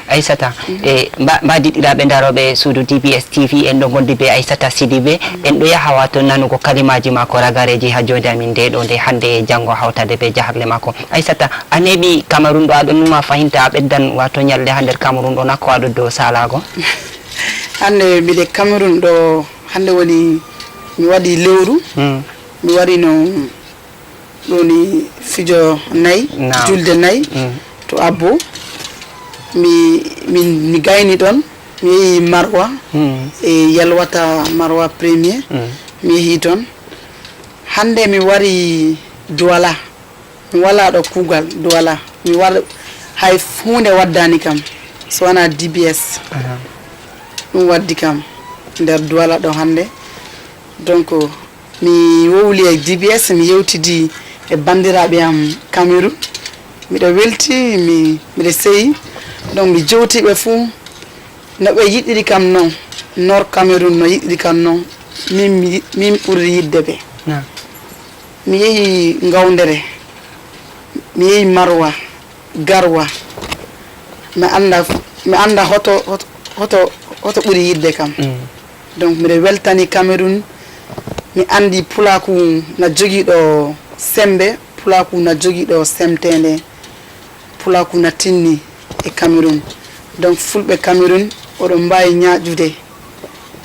Aissata, mm, e mba-, mbaadiɗɗiraaɓe ndarooɓe suudu D B S T V, en ɗo ngondi be Aissata Sidibé. Mm. En ɗo yaha waato nanugo kalimaaji maako ragareeji haa joonde amin nde ɗo nde hannde e janngo hawtade be jaharle maako. Aissata, a neeɓi Cameroun ɗo, aɗo numa fahinta a ɓeddan waato ñalɗe haa nder Cameroun ɗo, na ko aɗo dow saalaago? Hannde mbiɗe Cameroun ɗo, hannde woni mi waɗi lewru. Mm. Mi wari no Ɗum woni fijo nayi, naam, julde nayi, mm, to Abbo. Mi, min, mi gayni ɗon, mi yehi Marwa, mm, e Yalwata Marwa premier, mm, mi yehi ton. Hannde mi wari Douala, mi walaa ɗo kuugal Douala, mi war, hay huunde waddaani kam, so wanaa D B S. Aha. Ɗum waddi kam nder Douala ɗo hannde. Donc, mi wowli e D B S, mi yewtidi e banndiraaɓe am Cameroun. Miɗo welti, mi, miɗo seyi. Donc, mi jowti ɓe fuu no ɓe yiɗiri kam non, Nord Cameroun no yiɗiri kam non, min, mi, min ɓuri yiɗde ɓe. Naam. Mi yehi Ngawndere, mi yehi Marwa, Garwa. Mi annda, mi annda hoto, hoto, hoto, hoto ɓuri yiɗde kam. Mm. Donc, miɗo weltani Cameroun. Mi anndi pulaaku na jogii ɗo semmbe, pulaaku na jogii ɗo semteende, pulaaku na tinni e Cameroun. Donc, fulɓe Cameroun, oɗon mbaawi ñaaƴude.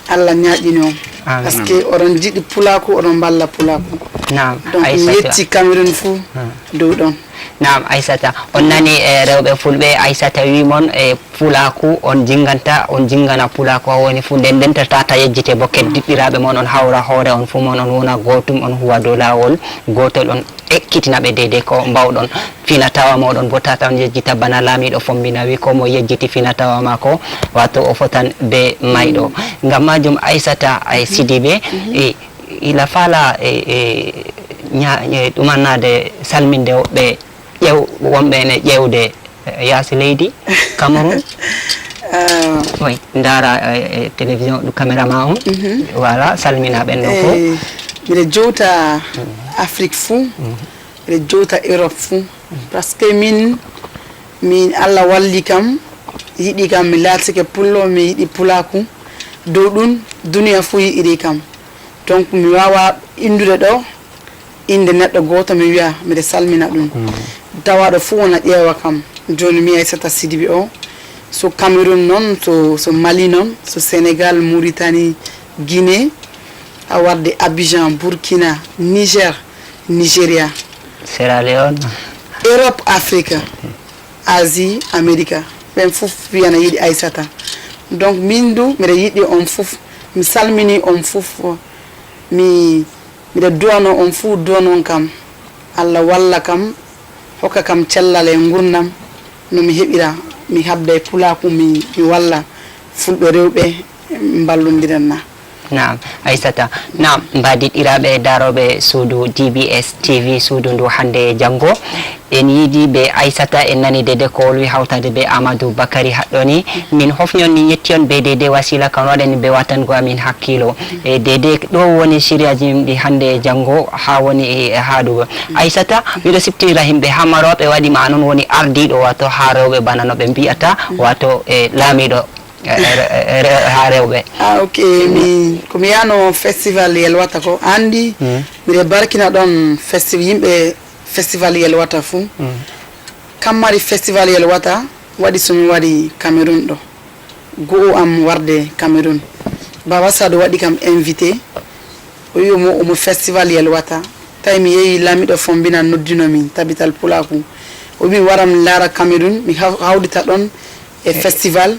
Allah ñaaƴino. Amin. Parce que oɗon njiɗi pulaaku, oɗon mballa pulaaku. Naam, donc, mi yetti Cameroun fuu, hmm, dow ɗon. Naam, Aysata, on nani e rewɓe fulɓe, Aysata wi mon e pulaaku, on jinganta, on jingana pulaaku, o woni fuu nden ndentata ta yejjite bo keddiɗɗiraaɓe mon, on hawra hoore on fuu mon, on wona gootum, on huwa dow laawol gootol, on ekkitina ɓe deydey ko mbawɗon. Fina tawa mooɗon bo tata on yejjita bana laamiiɗo Fombina wi, ko mo yejjiti fina tawa maako, waato o fotan be mayɗo. Ngam maajum Aysata ay Sidibe, e, ila fala e, e, nya-, e, ɗumannaade salminde woɓɓe ƴeew-, wonɓe ene ƴeewde, eh, yaasi leydi Cameroun. Ah. Oui, ndaara, eh, eh, télévision ɗo caméra ma on. Mhm. Voilà, salmina ɓen ɗon fof. Eh, mbiɗa jowta Afrique fuu, mbiɗa jowta Europe fuu. Parce que min, min Allah walli kam, yiɗi kam, mi laatike pullo, mi yiɗi pulaaku. Dow ɗum, duniya fuu yiɗiri kam. Donc, mi waawaa inndude ɗo, innde neɗɗo gooto mi wiya mbiɗa salmina ɗum. Mm. Tawaaɗo fuu wona ƴeewa kam. Jooni mi Aysata Sidibe o, so Cameroun noon, so, so Mali noon, so Sénégal, Mauritanie, Guinée, haa warde Abidjan, Burkina, Niger, Nigeria. Sierra Leone. Europe, Afrique, Asie, Amerique. Ɓen fof wiyana yiɗi Aysata. Donc, min du, mbiɗa yiɗi on fof. Mi salmini on fof. Mi Mbiɗa duwanoo on fuu, duwanon kam. Allah walla kam, hokka kam cellal e nguurndam no mi heɓira, mi haɓda e pulaaku, mi, mi walla fulɓe rewɓe, mballondiren na. Naam, Aysata. Naam, mbaadiɗɗiraaɓe daarooɓe suudu D B S T V, suudu ndu hannde e janngo. En yiidi be Aysata, en nani dede ko wolwi hawtade be Amadou Bakary haɗɗo ni. Min hofni on, min yetti on be dede wasila kan waɗani be watango amin hakkilo. E dede ɗo woni siriyaji min ɗi hannde e janngo haa woni e, e haaɗugo. Aysata, miɗo siftinira himɓe haa Maroc ɓe waɗi ma non woni ardiɗo wato haa rewɓe bana no ɓe mbi'ata wato e laamiɗo e, e, e, e, haa rewɓe. Ah, ok. Mi, ko mi yano festival Yelwata ko andi, Mm. miɗo barkina ɗon festival yimɓe festival Yelwata fuu. Mm. Kammari festival Yelwata waɗi so mi wari Cameroun ɗo. Go'o am warde Cameroun. Baba Sadu waɗi kam invité. O wi omo, omo festival Yelwata. Tawi mi yehi laamiɗo Fombina noddino min, Tabital Pulaaku. O wi mi wara mi laara Cameroun, mi haw-, hawdita ɗon e festival.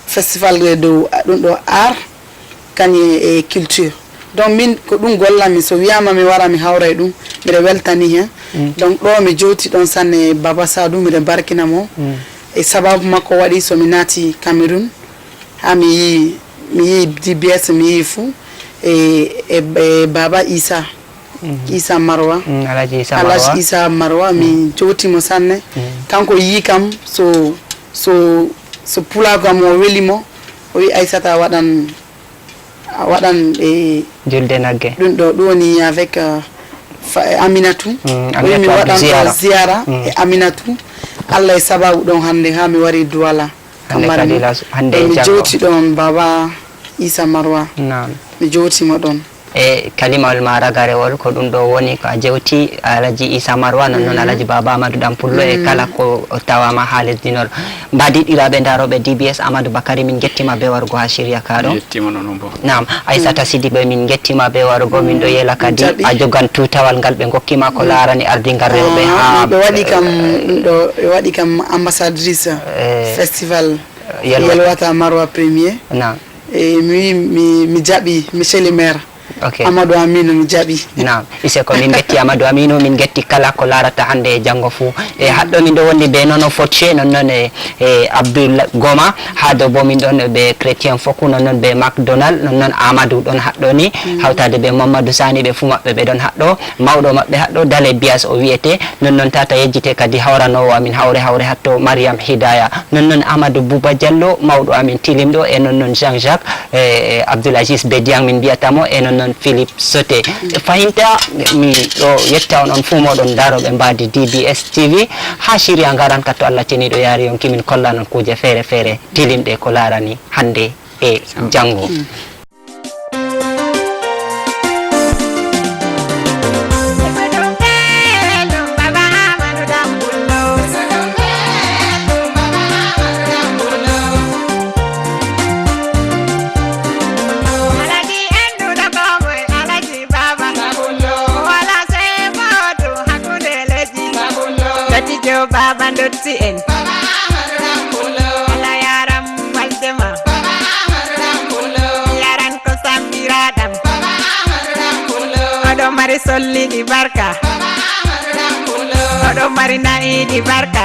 Festival ɗo dow, ɗum ɗo art. Kañum e culture. Donc, min ko ɗum gollanmi, so wiyaama mi wara mi hawra e ɗum, mbiɗa weltani heen. Mm. Donc, ɗo mi jowti ɗon sanne e Baba Sadou, mbiɗa barkina mo. Mm. E sababu makko waɗi so mi naati Cameroun, haa mi yii, mi yii D B S, mi yii fuu, e, e, e Baba Issa, Mm. Issa Marwa. Mm, Alhaji Issa Alhaji Marwa. Issa Marwa, mi jowti mo sanne. Mm. Kanko yii kam, so, so, so pulaagu am o weli mo, o wi, "Aissata, a waɗan, a waɗan, e, Julde nagge. Ɗum ɗo, ɗum woni avec, euh, fa-, Aminatou." Mm, o wi, "Mi Aminatou waɗan Abdou ko Ziyara. Ziyara Mm. e Aminatou." Allah e sababu ɗon hannde haa mi wari Douala. Hannde Kamara kadi ni. Las-, hannde E, e mi janngo. Jowti ɗon Baba Issa Marwa. Naam. Mi jowti mo ɗon. E kalimawol ma ragarewol, ko ɗum ɗo woni ko a jewti Alhaji Issa Marwa, non noon Mm. Alhaji Baba Amadou Ɗan Pullo e Mm. kala ko tawaama haa lesdi Nord. Mbaadiɗɗiraaɓe ndarooɓe D B S, Amadou Bakary, min ngettima be wargo haa siriya ka ɗo. Mi yettima noon on bo. Naam, Aissata Mm. Sidibé, min ngettima be wargo, min ɗo Mm. yela kadi Jaɓi. a jogan tuutawal ngal ɓe ngokki ma ko Mm. laarani ardingal rewɓe Ah, haa, ɓe waɗi kam, eh, ɗum ɗo, ɓe waɗi kam ambassadrice eh, festival Yelwata. Yelwata Marwa premier. Naam. E mi, mi, mi jaɓi, monsieur le maire. Ok. Amadou Aminou, mi jaɓi. Naam. Ise ko min ngetti Amadou Aminou, min ngetti kala ko laarata hannde e janngo fuu. E Mm. haɗɗo min ɗo wondi be Nono Fotche, non noon e, e Abdoul Goma, haa dow bo min ɗon be Chrétien Fokou, non noon be McDonald, non noon Amadou ɗon haɗɗo ni, Mm. hawtaade be Mamadou Sani, ɓe fuu maɓɓe ɓe ɗon haɗɗo. Mawɗo maɓɓe haɗɗo, Dale Bias o wiyete, non noon tata yejjite kadi hawranoowo amin hawre hawre hatto, Mariam Hidaya. Non noon Amadou Bouba Diallo, mawɗo amin tilimɗo, e non noon Jean Jacques, e, e Abdoul Aziz Bediang min mbiyata mo, e non noon Philippe Soté. Fahinta, mi ɗo yetta on, on fuu moɗon ndarooɓe mbaadi D B S T V, haa siriya ngaran ka to Allah ceniiɗo yaari on, kimin kollan on kuuje feere feere tilimɗe ko laarani hannde e janngo. Yo baaba ndotti en. Baba Amadou Rampulo. Alla yaram waljema. Baba Amadou Rampulo. Yaran ko sambiraɗam. Baba Amadou Rampulo. Oɗo mari solliɗi barka. Baba Amadou Rampulo. Oɗo mari na'iɗi barka.